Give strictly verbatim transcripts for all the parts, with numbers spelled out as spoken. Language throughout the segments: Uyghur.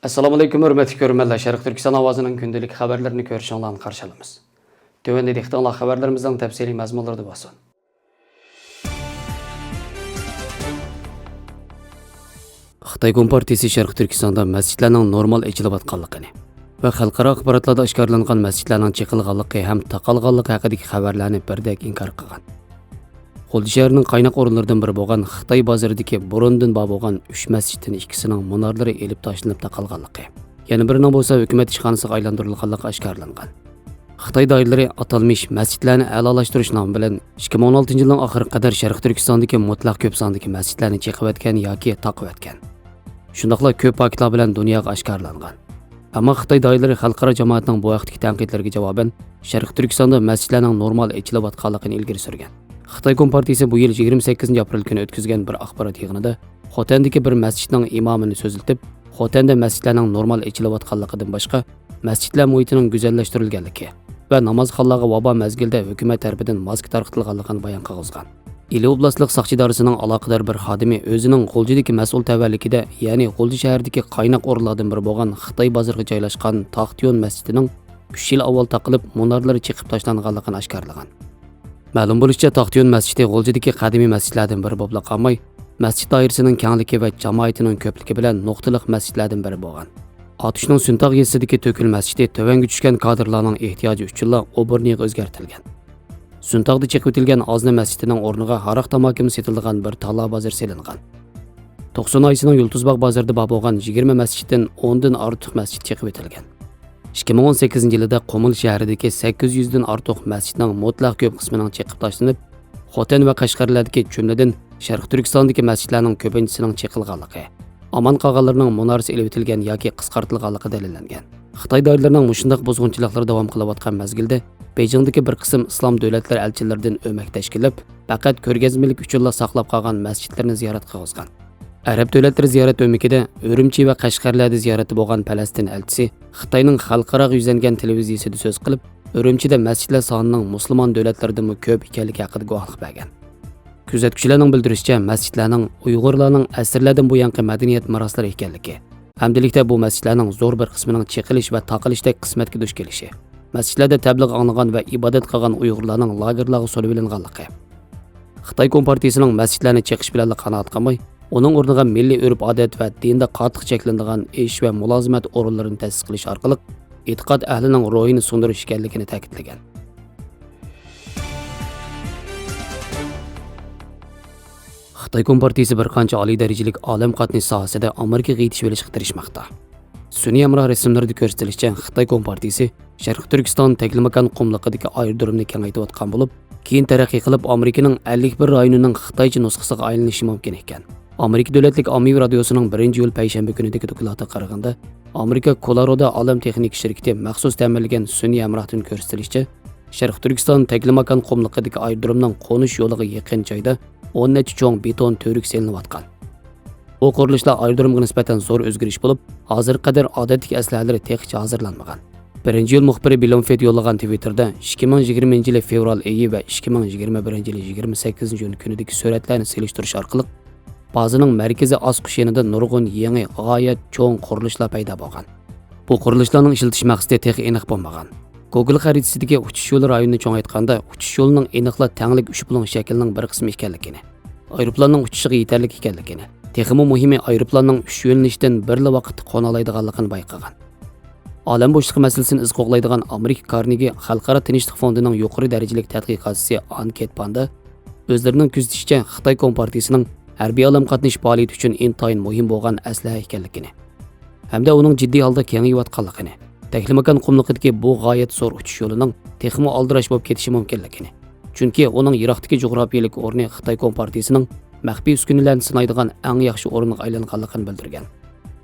ئەسسالامۇئەلەيكۇم، ھۆرمەتلىك كۆرۈرمەنلەر، شەرقىي تۈركىستان ئاۋازىنىڭ كۈندىلىك خەۋەرلىرىنى كۆرۈشۈڭلارنى قارشى ئالىمىز. تۆۋەندە دىققىتىڭلار خەۋەرلىرىمىزنىڭ تەپسىلىي مەزمۇنلىرىدا بولسۇن. خىتاي كومپارتىيىسى شەرقىي تۈركىستاندا مەسچىتلەرنىڭ نورمال ئېچىلىۋاتقانلىقىنى ۋە خەلقئارا ئاخباراتلاردا ئاشكارىلانغان مەسچىتلەرنىڭ چېقىلغانلىقى ھەم تاقالغانلىقى ھەققىدىكى خەۋەرلەرنى بىردەك ئىنكار قىلغان. غۇلجا شەھىرىنىڭ قايناق ئورۇنلىرىدىن بىرى بولغان خىتاي بازىرىدىكى بۇرۇندىن بار بولغان ئۈچ مەسچىتتىن ئىككىسىنىڭ مۇنارلىرى ئېلىپ تاشلىنىپ تاقالغانلىقى، يەنە بىرىنىڭ بولسا ھۆكۈمەت ئىشخانىسىغا ئايلاندۇرۇلغانلىقى ئاشكارىلانغان. خىتاي دائىرىلىرى ئاتالمىش مەسچىتلەرنى ئەلالاشتۇرۇش نامى بىلەن ئىككى مىڭ ئون ئالتىنچى يىلنىڭ ئاخىرىغا قەدەر شەرقىي تۈركىستاندىكى مۇتلەق كۆپ ساندىكى مەسچىتلەرنى چېقىۋەتكەن ياكى تاقىۋەتكەن. شۇنداقلا كۆپ پاكىتلار بىلەن دۇنياغا ئاشكارىلانغان. ئەمما خىتاي دائىرىلىرى خەلقئارا جامائەتنىڭ بۇ ھەقتىكى تەنقىدلىرىگە جاۋابەن، شەرقىي تۈركىستاندا مەسچىتلەرنىڭ نورمال ئېچىلىۋاتقانلىقىنى ئىلگىرى سۈرگەن. خىتاي كومپارتىيىسى بۇ يىل يىگىرمە سەككىزىنچى ئاپرېل كۈنى ئۆتكۈزگەن بىر ئاخبارات يىغىنىدا خوتەندىكى بىر مەسچىتنىڭ ئىمامىنى سۆزلىتىپ، خوتەندە مەسچىتلەرنىڭ نورمال ئېچىلىۋاتقانلىقىدىن باشقا، مەسچىتلەر مۇھىتىنىڭ گۈزەللەشتۈرۈلگەنلىكى ۋە نامازخانلارغا ۋابا مەزگىلىدە ھۆكۈمەت تەرىپىدىن ماسكا تارقىتىلغانلىقىنى بايان قىلغۇزغان. ئىلى ئوبلاستلىق ساقچى ئىدارىسىنىڭ ئالاقىدار بىر خادىمى ئۆزىنىڭ غۇلجىدىكى مەسئۇل تەۋەلىكىدە، يەنى غۇلجا شەھىرىدىكى قايناق ئورۇنلاردىن بىرى بولغان خىتاي بازىرىغا جايلاشقان تاختىيون مەسچىتىنىڭ ئۈچ يىل ئاۋۋال تاقىلىپ، مۇنارلىرى چېقىپ تاشلانغانلىقىنى ئاشكارىلىغان. مەلۇم بولۇشىچە، تاختىيون مەسچىتى غۇلجىدىكى قەدىمىي مەسچىتلەردىن بىرى بولۇپلا قالماي، مەسچىت دائىرىسىنىڭ كەڭلىكى ۋە جامائىتىنىڭ كۆپلۈكى بىلەن نۇقتىلىق مەسچىتلەردىن بىرى بولغان. ئاتۇشنىڭ سۈنتاغ يېزىسىدىكى تۆكۈل مەسچىتى تۆۋەنگە چۈشكەن كادىرلارنىڭ ئېھتىياجى ئۈچۈنلا ئوبورنىيغا ئۆزگەرتىلگەن. سۇنتاغدا چېقىۋېتىلگەن ئازنا مەسچىتىنىڭ ئورنىغا ھاراق تاماكىمۇ سېتىلىدىغان بىر تالا بازىرى سېلىنغان. توقسۇن ئايسىنىڭ يۇلتۇزباغ بازىرىدا بار بولغان يىگىرمە مەسچىتتىن ئوندىن ئارتۇق مەسچىت چېقىۋېتىلگەن. ئىككى مىڭ ئون سەككىزىنچى يىلىدا قۇمۇل شەھىرىدىكى سەككىز يۈزدىن ئارتۇق مەسچىتنىڭ مۇتلەق كۆپ قىسمىنىڭ چېقىپ تاشلىنىپ، خوتەن ۋە قەشقەرلەردىكى، جۈملىدىن شەرقىي تۈركىستاندىكى مەسچىتلەرنىڭ كۆپىنچىسىنىڭ چېقىلغانلىقى، ئامان قالغانلىرىنىڭ مۇنارىسى ئېلىۋېتىلگەن ياكى قىسقارتىلغانلىقى دەلىللەنگەن. خىتاي دائىرىلىرىنىڭ مۇشۇنداق بۇزغۇنچىلىقلىرى داۋام قىلىۋاتقان مەزگىلدە، بېيجىڭدىكى بىر قىسىم ئىسلام دۆلەتلىرى ئەلچىلىرىدىن ئۆمەك تەشكىللەپ، پەقەت كۆرگەزمىلىك ئۈچۈنلا ساقلاپ قالغان مەسچىتلىرىنى زىيارەت قىلغۇزغان. ئەرەب دۆلەتلىرى زىيارەت ئۆمىكىدە ئۈرۈمچى ۋە قەشقەرلەردە زىيارەتتە بولغان پەلەستىن ئەلچىسى خىتاينىڭ خەلقئاراغا يۈزلەنگەن تېلېۋىزىيىسىدە سۆز قىلىپ، ئۈرۈمچىدە مەسچىتلەر سانىنىڭ مۇسۇلمان دۆلەتلىرىدىنمۇ كۆپ ئىكەنلىكى ھەققىدە گۇۋاھلىق بەرگەن. كۆزەتكۈچىلەرنىڭ بىلدۈرۈشىچە، مەسچىتلەرنىڭ ئۇيغۇرلارنىڭ ئەسىرلەردىن بۇيانقى مەدەنىيەت مىراسلىرى ئىكەنلىكى، ئەمدىلىكتە بۇ مەسچىتلەرنىڭ زور بىر قىسمىنىڭ چېقىلىش ۋە تاقىلىشتەك قىسمەتكە دۇچ كېلىشى، مەسچىتلەردە تەبلىغ ئاڭلىغان ۋە ئىبادەت قىلغان ئۇيغۇرلارنىڭ لاگېرلارغا سولىۋېلىنغانلىقى، خىتاي كومپارتىيىسىنىڭ مەسچىتلەرنى چېقىش بىلەنلا قانائەت قىلماي، ئۇنىڭ ئورنىغا مىللىي ئۆرپ-ئادەت ۋە دىندا قاتتىق چەكلىنىدىغان ئىش ۋە مۇلازىمەت ئورۇنلىرىنى تەسىس قىلىش ئارقىلىق ئېتىقاد ئەھلىنىڭ روھىنى سۇندۇرۇش ئىكەنلىكىنى تەكىتلىگەن. خىتاي كومپارتىيىسى بىر قانچە ئالىي دەرىجىلىك ئالەم قاتنىشى ساھەسىدە ئامېرىكىغا يېتىشىۋېلىشقا تىرىشماقتا. سۈنئىي ھەمراھ رەسىملىرىدە كۆرسىتىلىشىچە، خىتاي كومپارتىيىسى شەرقىي تۈركىستان تەكلىماكان قۇملۇقىدىكى ئايرودرومنى كېڭەيتىۋاتقان بولۇپ، كېيىن تەرەققىي قىلىپ، ئامېرىكىنىڭ ئەللىك بىر رايونىنىڭ خىتايچە نۇسخىسىغا ئايلىنىشى مۇمكىن ئىكەن. ئامېرىكا دۆلەتلىك ئاممىۋى رادىيوسىنىڭ بىرىنچى ئىيۇل پەيشەنبە كۈنىدىكى دوكلاتىغا قارىغاندا، ئامېرىكا كولورادو ئالەم تېخنىكا شىركىتى مەخسۇس تەمىنلىگەن سۈنئىي ھەمراھتىن كۆرسىتىلىشىچە، شەرقىي تۈركىستان تەكلىماكان قۇملۇقىدىكى ئايرودرومنىڭ قونۇش يولىغا يېقىن جايدا ئون نەچچە چوڭ بېتون تۈۋرۈك سېلىنىۋاتقان. بۇ قۇرۇلۇشلار ئايرودرومغا نىسبەتەن زور ئۆزگىرىش بولۇپ، ھازىرغا قەدەر ئادەتتىكى ئەسلىھەلىرى تېخىچە ھازىرلانمىغان. بىرىنچى يول مۇخبىرى بلومفېلد يوللىغان تىۋىتتېردا ئىككى مىڭ يىگىرمىنچى يىلى فېۋرال ئېيى ۋە ئىككى مىڭ يىگىرمە بىرىنچى يىلى يىگىرمە سەككىزىنچى ئىيۇن كۈنىدىكى سۈرەتلەرنى سېلىشتۇرۇش ئارقىلىق، بازىنىڭ مەركىزىي ئاسقۇچ يېنىدا نۇرغۇن يېڭى، غايەت چوڭ قۇرۇلۇشلار پەيدا بولغان. بۇ قۇرۇلۇشلارنىڭ ئىشلىتىش مەقسىتى تېخى ئېنىق بولمىغان. گوگل خەرىتىسىدىكى ئۇچۇش يولى رايونىنى چوڭايتقاندا، ئۇچۇش يولىنىڭ ئېنىقلا تەڭلىك ئۈچ بۇلۇڭ شەكلىنىڭ بىر قىسمى ئىكەنلىكىنى، ئايروپىلاننىڭ ئۇچۇشىغا يېتەرلىك ئىكەنلىكىنى، تېخىمۇ مۇھىمى، ئايروپىلاننىڭ ئۈچ يۆنىلىشتىن بىرلا ۋاقىتتا قونالايدىغانلىقىنى بايقىغان. ئالەم بوشلۇقى مەسىلىسىنى ئىز قوغلايدىغان ئامېرىكا كارنېگى خەلقئارا تىنچلىق فوندىنىڭ يۇقىرى دەرىجىلىك تەتقىقاتچىسى ئانكېت پاندا ئۆزلىرىنىڭ كۆزىتىشىچە، خىتاي كومپارتىيىسىنىڭ ھەربىي ئالەم قاتنىشى پائالىيىتى ئۈچۈن ئىنتايىن مۇھىم بولغان ئەسلىھە ئىكەنلىكىنى ھەمدە ئۇنىڭ جىددىي ھالدا كېڭىيىۋاتقانلىقىنى، تەكلىماكان قۇملۇقىدىكى بۇ غايەت زور ئۇچۇش يولىنىڭ تېخىمۇ ئالدىراش بولۇپ كېتىشى مۇمكىنلىكىنى، چۈنكى ئۇنىڭ يىراقتىكى جۇغراپىيەلىك ئورنى خىتاي كومپارتىيىسىنىڭ مەخپىي ئۈسكۈنىلەرنى سىنايدىغان ئەڭ ياخشى ئورۇنغا ئايلانغانلىقىنى بىلدۈرگەن.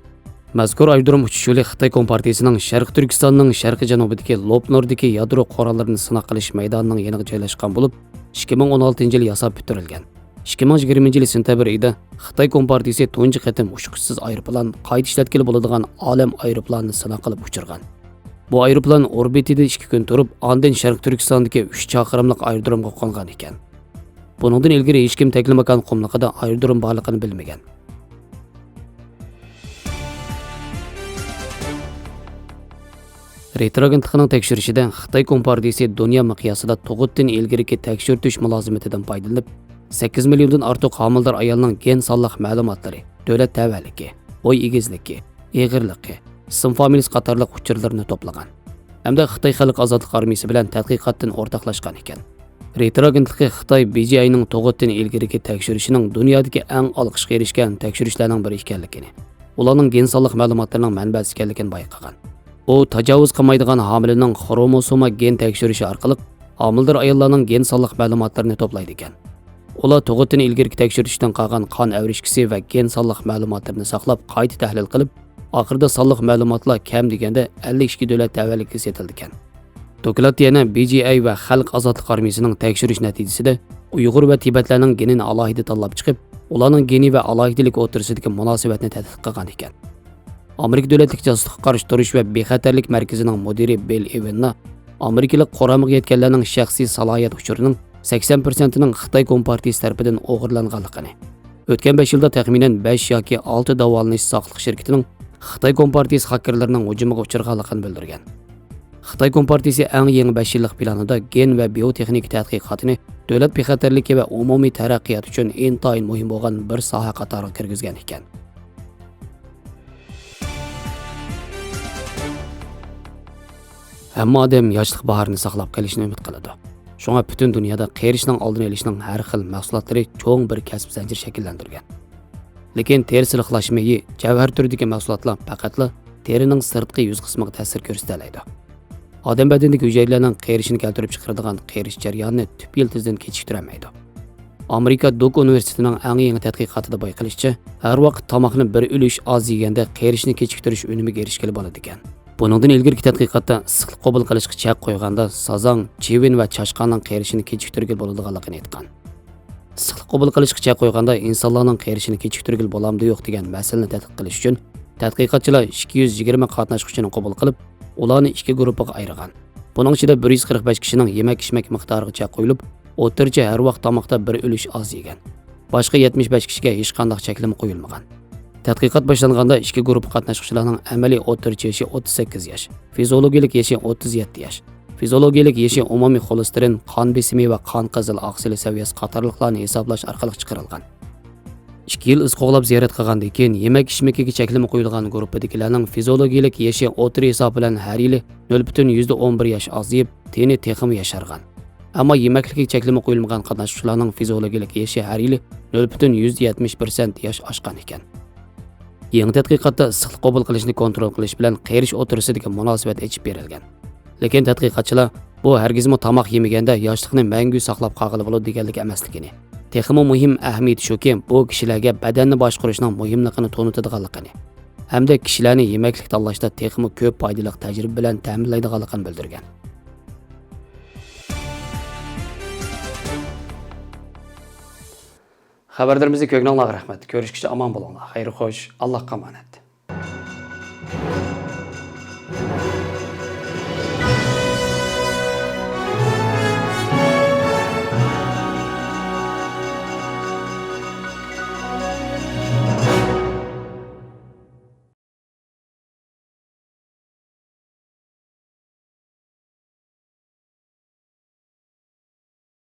مەزكۇر ئايرودروم ئۇچۇش يولى خىتاي كومپارتىيىسىنىڭ شەرقىي تۈركىستاننىڭ شەرقىي جەنۇبىدىكى لوپنۇردىكى يادرو قوراللىرىنى سىناق قىلىش مەيدانىنىڭ يېنىغا جايلاشقان بولۇپ، ئىككى مىڭ ئون ئالتىنچى يىلى ياساپ پۈتتۈرۈلگەن. ئىككى مىڭ يىگىرمىنچى يىلى سېنتەبىر ئېيىدا خىتاي كومپارتىيىسى تۇنجى قېتىم ئۇچقۇچىسىز ئايروپىلان قايتا ئىشلەتكىلى بولىدىغان ئالەم ئايروپىلانىنى سىناق قىلىپ ئۇچۇرغان. بۇ ئايروپىلان ئوربىتىدا ئىككى كۈن تۇرۇپ، ئاندىن شەرقىي تۈركىستاندىكى ئۈچ چاقىرىملىق ئايرودرومغا قونغان ئىكەن. بۇنىڭدىن ئىلگىرى ھېچكىم تەكلىماكان قۇملۇقىدا ئايرودروم بارلىقىنى بىلمىگەن. رېيتېر ئاگېنتلىقىنىڭ تەكشۈرۈشىدە، خىتاي كومپارتىيىسى دۇنيا مىقياسىدا تۇغۇتتىن ئىلگىرىكى تەكشۈرتۈش مۇلازىمىتىدىن پايدىلىنىپ، سەككىز مىليوندىن ئارتۇق ھامىلىدار ئايالنىڭ گېن سانلىق مەلۇماتلىرى، دۆلەت تەۋەلىكى، بوي ئېگىزلىكى، ئېغىرلىقى، ئىسىم فامىلىسى قاتارلىق ئۇچۇرلىرىنى توپلىغان ھەمدە خىتاي خەلق ئازادلىق ئارمىيىسى بىلەن تەتقىقاتتىن ئورتاقلاشقان ئىكەن. رېيتېر ئاگېنتلىقى خىتاي بى جى ئاينىڭ تۇغۇتتىن ئىلگىرىكى تەكشۈرۈشىنىڭ دۇنيادىكى ئەڭ ئالقىشقا ئېرىشكەن تەكشۈرۈشلەرنىڭ بىرى ئىكەنلىكىنى، ئۇلارنىڭ گېن سانلىق مەلۇماتلىرىنىڭ مەنبەسى ئىكەنلىكىنى بايقىغان. ئۇ تاجاۋۇز قىلمايدىغان ھامىلىنىڭ خروموسوما گېن تەكشۈرۈشى ئارقىلىق ھامىلىدار ئاياللارنىڭ گېن سانلىق مەلۇماتلىرىنى توپلايدىكەن. ئۇلار تۇغۇتتىن ئىلگىرىكى تەكشۈرۈشتىن قالغان قان ئەۋرىشكىسى ۋە گېن سانلىق مەلۇماتلىرىنى ساقلاپ، قايتا تەھلىل قىلىپ، ئاخىرىدا سانلىق مەلۇماتلار كەم دېگەندە ئەللىك ئىككى دۆلەت تەۋەلىكىگە سېتىلىدىكەن. دوكلاتتا يەنە بى جى ئاي ۋە خەلق ئازادلىق ئارمىيىسىنىڭ تەكشۈرۈش نەتىجىسىدە ئۇيغۇر ۋە تىبەتلەرنىڭ گېنىنى ئالاھىدە تاللاپ چىقىپ، ئۇلارنىڭ گېنى ۋە ئالاھىدىلىكى ئوتتۇرىسىدىكى مۇناسىۋەتنى تەتقىق قىلغان ئىكەن. ئامېرىكا دۆلەتلىك جاسۇسلۇققا قارشى تۇرۇش ۋە بىخەتەرلىك مەركىزىنىڭ مۇدىرى بىل ئېۋېننا ئامېرىكىلىق قۇرامىغا يەتكەنلەرنىڭ شەخسىي سالاھىيەت ئۇچۇرىنىڭ سەكسەن پىرسەنتىنىڭ خىتاي كومپارتىيىسى تەرىپىدىن ئوغرىلانغانلىقىنى، ئۆتكەن بەش يىلدا تەخمىنەن بەش ياكى ئالتە داۋالىنىش ساقلىق شىركىتىنىڭ خىتاي كومپارتىيىسى خاكېرلىرىنىڭ ھۇجۇمىغا ئۇچرىغانلىقىنى بىلدۈرگەن. خىتاي كومپارتىيىسى ئەڭ يېڭى بەش يىللىق پىلانىدا گېن ۋە بىيوتېخنىكا تەتقىقاتىنى دۆلەت بىخەتەرلىكى ۋە ئومۇمىي تەرەققىيات ئۈچۈن ئىنتايىن مۇھىم بولغان بىر ساھە قاتارىغا كىرگۈزگەن ئىكەن. ھەممە ئادەم ياشلىق باھارىنى ساقلاپ قېلىشنى ئۈمىد قىلىدۇ. شۇڭا پۈتۈن دۇنيادا قېرىشنىڭ ئالدىنى ئېلىشنىڭ ھەر خىل مەھسۇلاتلىرى چوڭ بىر كەسىپ زەنجىرى شەكىللەندۈرگەن. لېكىن تېرە سىلىقلاش مېيى، جەۋھەر تۈرىدىكى مەھسۇلاتلار پەقەتلا تېرىنىڭ سىرتقى يۈز قىسمىغا تەسىر كۆرسىتەلەيدۇ. ئادەم بەدىنىدىكى ھۈجەيرىلەرنىڭ قېرىشىنى كەلتۈرۈپ چىقىرىدىغان قېرىش جەريانىنى تۈپ يىلتىزىدىن كېچىكتۈرەلمەيدۇ. ئامېرىكا دۇك ئۇنىۋېرسىتېتىنىڭ ئەڭ يېڭى تەتقىقاتىدا بايقىلىشىچە، ھەر ۋاقىت تاماقنى بىر ئۈلۈش ئاز يېگەندە قېرىشنى كېچىكتۈرۈش ئۈنۈمىگە ئېرىشكىلى بولىدىكەن. بۇنىڭدىن ئىلگىرىكى تەتقىقاتتا ئىسسىقلىق قوبۇل قىلىشقا چەك قويغاندا سازاڭ، چىۋىن ۋە چاشقاننىڭ قېرىشىنى كېچىكتۈرگىلى بولىدىغانلىقىنى ئېيتقان. ئىسسىقلىق قوبۇل قىلىشقا چەك قويغاندا ئىنسانلارنىڭ قېرىشىنى كېچىكتۈرگىلى بولامدۇ يوق دېگەن مەسىلىنى تەتقىق قىلىش ئۈچۈن تەتقىقاتچىلار ئىككى يۈز يىگىرمە قاتناشقۇچىنى قوبۇل قىلىپ، ئۇلارنى ئىككى گۇرۇپپىغا ئايرىغان. بۇنىڭ ئىچىدە بىر يۈز قىرىق بەش كىشىنىڭ يېمەك-ئىچمەك مىقدارىغا چەك قويۇلۇپ، ئوتتۇرىچە ھەر ۋاق تاماقتا بىر ئۈلۈش ئاز يېگەن. باشقا يەتمىش بەش كىشىگە ھېچقانداق چەكلىمە قويۇلمىغان. تەتقىقات باشلانغاندا ئىككى گۇرۇپپا قاتناشقۇچىلارنىڭ ئەمەلىي ئوتتۇرىچە يېشى ئوتتۇز سەككىز ياش، فىزىئولوگىيىلىك يېشى ئوتتۇز يەتتە ياش، فىزىئولوگىيىلىك يېشى، ئومۇمىي خولېستېرىن، قان بېسىمى ۋە قان قىزىل ئاقسىلى سەۋىيەسى قاتارلىقلارنى ھېسابلاش ئارقىلىق چىقىرىلغان. ئىككى يىل ئىز قوغلاپ زىيارەت قىلغاندىن كېيىن، يېمەك-ئىچمىكىگە چەكلىمە قويۇلغان گۇرۇپپىدىكىلەرنىڭ فىزىئولوگىيىلىك يېشى ئوتتۇرا ھېسابى بىلەن ھەر يىلى نۆل پۈتۈن يۈزدە ئون بىر ياش ئازىيىپ، تېنى تېخىمۇ ياشارغان. ئەمما يېمەكلىككە چەكلىمە قويۇلمىغان قاتناشقۇچىلارنىڭ فىزىئولوگىيىلىك يېشى ھەر يىلى نۆل پۈتۈن يۈزدە يەتمىش بىر سەنت ياش ئاشقان ئىكەن. يېڭى تەتقىقاتتا ئىسسىقلىق قوبۇل قىلىشنى كونترول قىلىش بىلەن قېرىش ئوتتۇرىسىدىكى مۇناسىۋەت ئېچىپ بېرىلگەن. لېكىن تەتقىقاتچىلار بۇ ھەرگىزمۇ تاماق يېمىگەندە ياشلىقنى مەڭگۈ ساقلاپ قالغىلى بولىدۇ دېگەنلىك ئەمەسلىكىنى، تېخىمۇ مۇھىم ئەھمىيىتى شۇكى، بۇ كىشىلەرگە بەدەننى باشقۇرۇشنىڭ مۇھىملىقىنى تونۇتىدىغانلىقىنى ھەمدە كىشىلەرنى يېمەكلىك تاللاشتا تېخىمۇ كۆپ پايدىلىق تەجرىبە بىلەن تەمىنلەيدىغانلىقىنى بىلدۈرگەن. خەۋەرلىرىمىزنى كۆرگىنىڭلارغا رەھمەت. كۆرۈشكىچە ئامان بولۇڭلار. خەير خوش. ئاللاھقا ئامانەت.